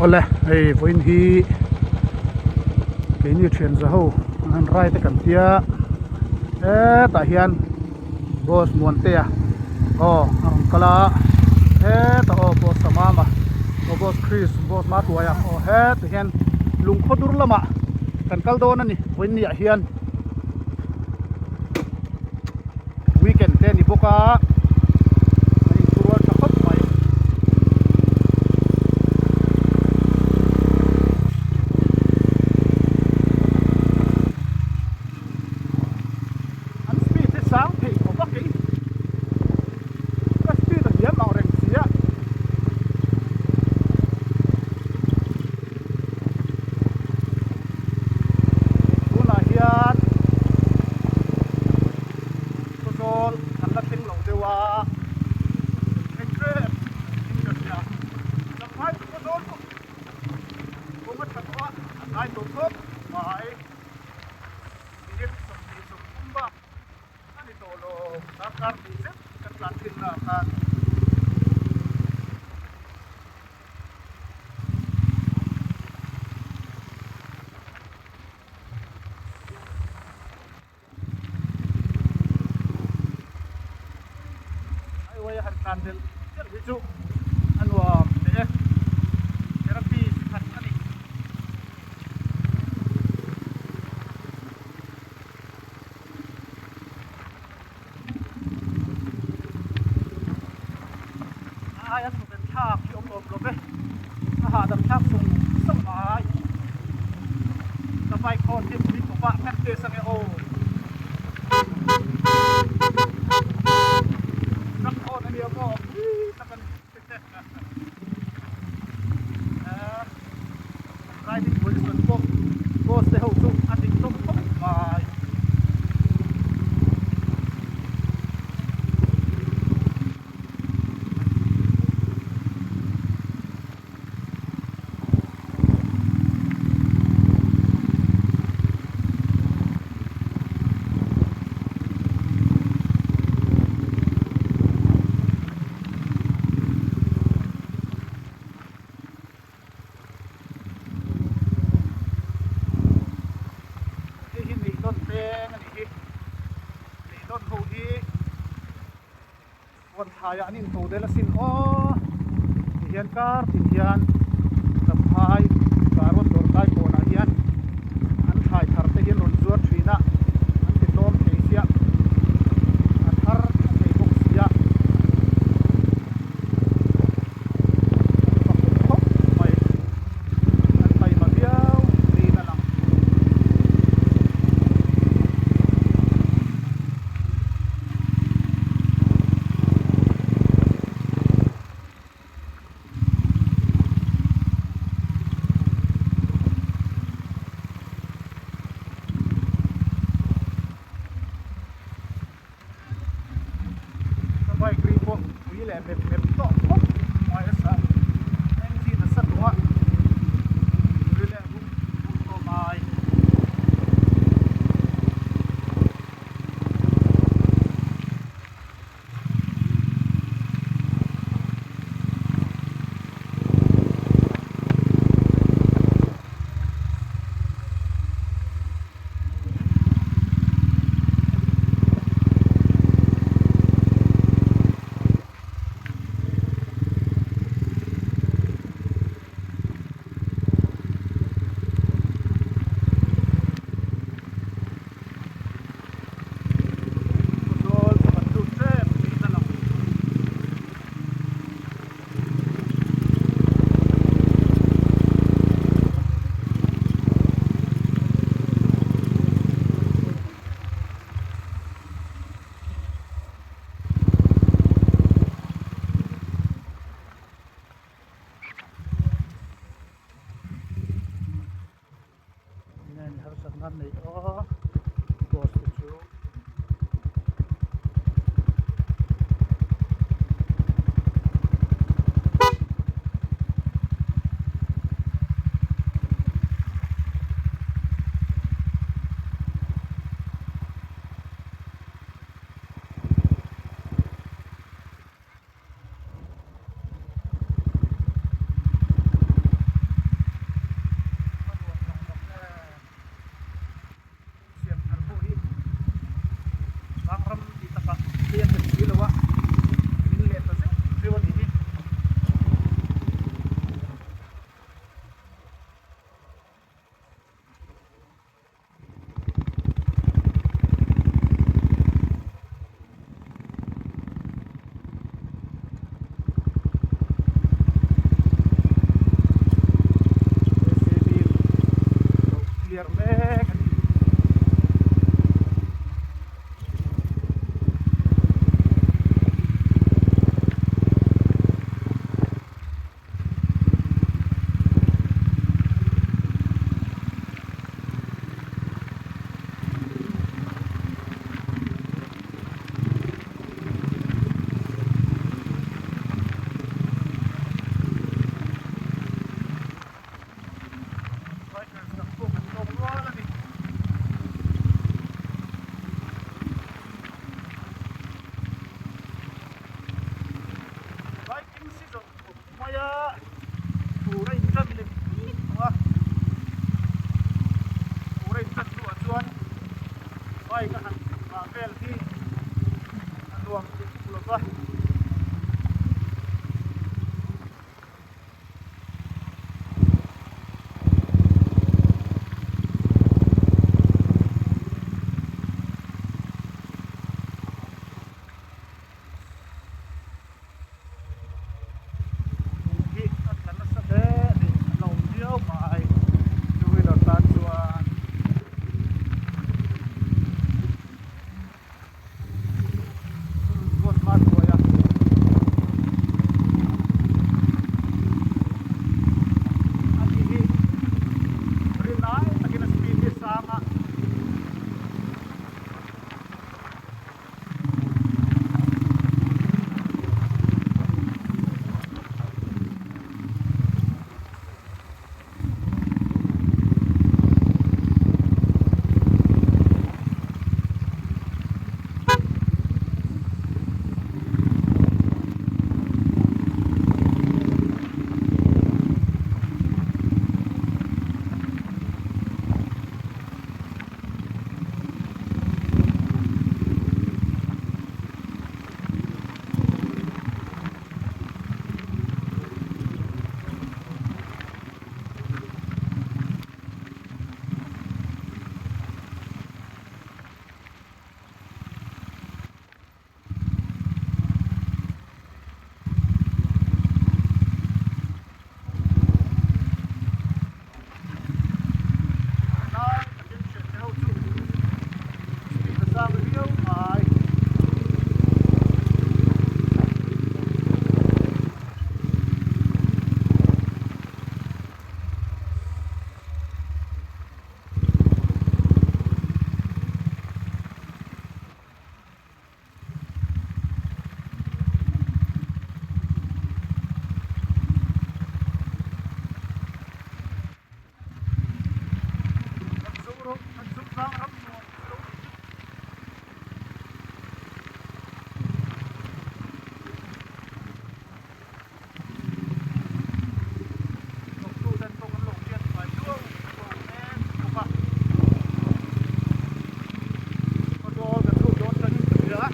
Awle hei vawiin hi keini thian za ho an han rai te kan tia hetah hian boss Muantea aw a rawn kal a hetah aw boss Samama aw boss Chris boss Matuaia aw hetah hian lungkhaw dur lamah kan kal dawn a ni vawiin ni ah hian. Weekend te a ni bawk a an in thurual tha khawp mai. An speed hi sang thei khawp a kei ka speed a hniam ang reng si a. Tunah hian Khawzawl kan la thleng lo deuh a, thleng hrep in ka hria. Champhai chu Khawzawl pawh kawng a tha tawh a, a tlai tawh khawp mai. Minute 20 bak a ni tawh lo, darkar hnih zet kan tlan thin naah khan. Highway a han tlan belh belh hi chu a nuam teh e, therapy chi khat a ni. A aia chawpen thlak hi awm awm lo ve, a hahdam thlak sawng sawng mai. Ka bike hawn hi pui khawp a kan test ange aw. Truck hawn ania maw pui tak a ni. Driving position pawh boss te ho chu a dik hlawm khawp mai. Hei hi Neihdawn peng a nih hi. Neihdawn ho hi huan thlaiah an into del asin aw. Tihian kar tin hian Champhai Karawn dawrkai kawnah hian an thlai thar te hi an rawn zuar thin a, an ti tlawm thei chiah. A thar tha thei bawk si a. An fakawm khawp mai. An taima viau niin a lang. Ka bike ri pawh pui leh mep mep tawh khawp mai a sa. Engine a sa tawh a, ri leh bum bum tawh mai. Khawzawl chu kan lut ṭep niin a lang. Nen harsatna an neih aw post te chu. Thingtlang ram nuam chu lo ni chu. Thawktu ten pawh an lo hriat fai duau duau mek bawk a. Khawzawl kan lut dawn tangin ka hria.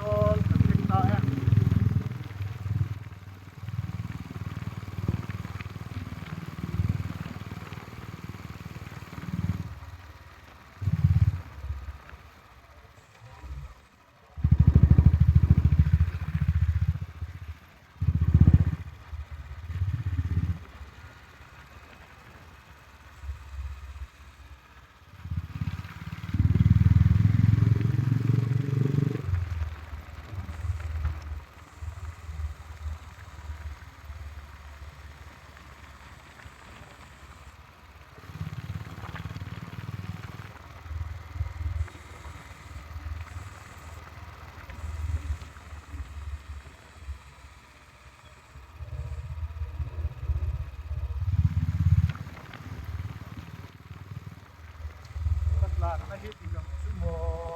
Sawl kan thleng ta e. Ka tlanna hi dik ang chu maw?